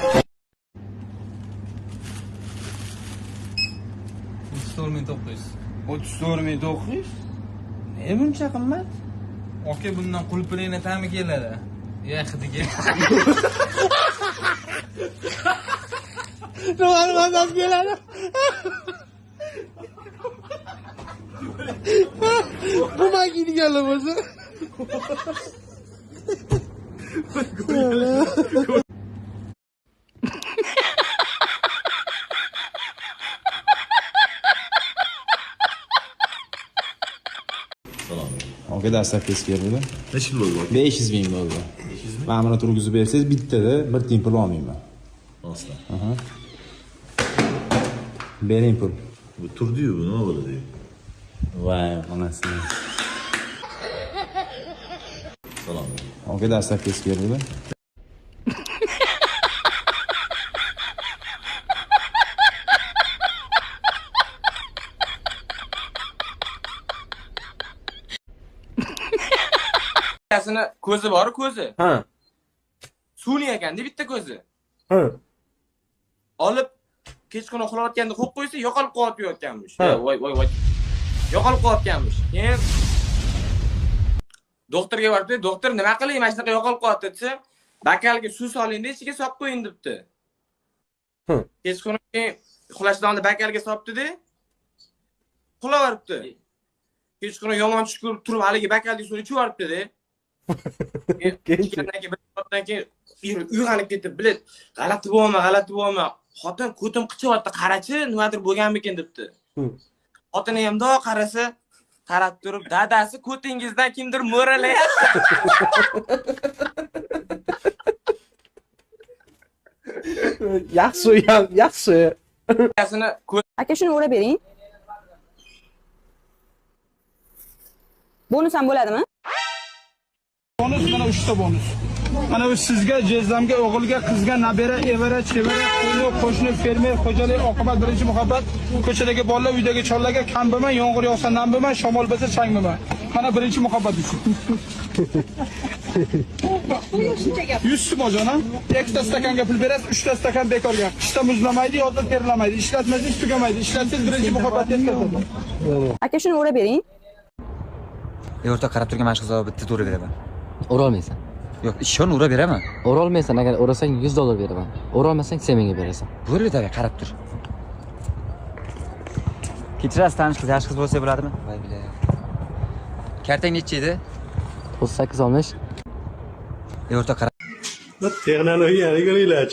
9. 34 900? Ne buncha qimmat? Aka, bundan qulupnayni ta'mi keladi. Ya hidiga. Nimani mazasi keladi? Bu man kiydiganlar bo'lsa. Aka, dastlabki keldi. Necha pul bo'ldi? 500 ming bo'ldi. Mana buni turgizib bersangiz, bittada bir tiyin pul olmayman. Aslan. Bering pul. Bu turdi-yu, bu nima bo'ladi? Voy, onasini. Salom. Aka, dastlabki keldi. Bittasini ko'zi bor, ko'zi. Ha. Suvli ekanda bitta ko'zi. Ha. Olib kechqurun uxlayotganda qo'yib qo'ysa, yo'qolib qolyapganmish. Ha. Voy voy voy. Yo'qolib qolyapganmish. Keyin doktorga boribdi, doktor nima qilay, mana shunaqa yo'qolib qolyapti desa, bakalga suv solingda ichiga solib qo'ying debdi. Kechqurun keyin uxlashdan oldin bakalga solibdi-da, uxlaveribdi. Kechqurun yomon tush ko'rib turib haligi bakalning suvini ichib yuboribdi-da. Keyin bir soatdan keyin uyg'onib ketib, bilet, g'alati bo'lma, g'alati bo'lma. Xotin ko'tim qichyapti, qarachi, nimadir bo'lganmikin debdi. Xotini ham mundoq qarasa, qarab turib, dadasi ko'tingizdan kimdir mo'ralayapti. Yaxshi, ham yaxshi. Dadasini Aka, shuni o'rab bering. Bonus ham bo'ladimi? Bonus mana 3 ta bonus. Mana bu sizga, jezdamga, o'g'ilga, qizga, nabira, evara, chevara, qo'ni, qo'shni, fermer, xo'jalik, oqibat, birinchi muhabbat, ko'chadagi bolalar, uydagi chollarga kam bo'lma, yomg'ir yog'sa nam bo'lma, shamol bo'lsa chang bo'lma. Mana birinchi muhabbat uchun. 100 so'm ojonim. Ikkita stakanga pul berasiz, 3 ta stakan bekorga. Qishda muzlamaydi, yozda terlamaydi. Ishlatmasangiz tugamaydi. Ishlatsangiz birinchi muhabbat eslatadi. Aka, shuni o'rab bering. O'rtoq, qarab turgan mana shu qizga bitta to'g'ri beraman. O'rolmaysan. Yo'q, ishon, ura beraman. O'rolmaysan, agar o'rasang $100 beraman. O'rolmasang sen menga berasan. Bo'ldi, davay, qarab tur. Kechirasiz, tanish qiz, yaxshi qiz bo'lsa bo'ladimi? Voy bila. Kartang necha edi? 38 olmish. O'rtoq, qarab Texnologiyani ko'ringlar.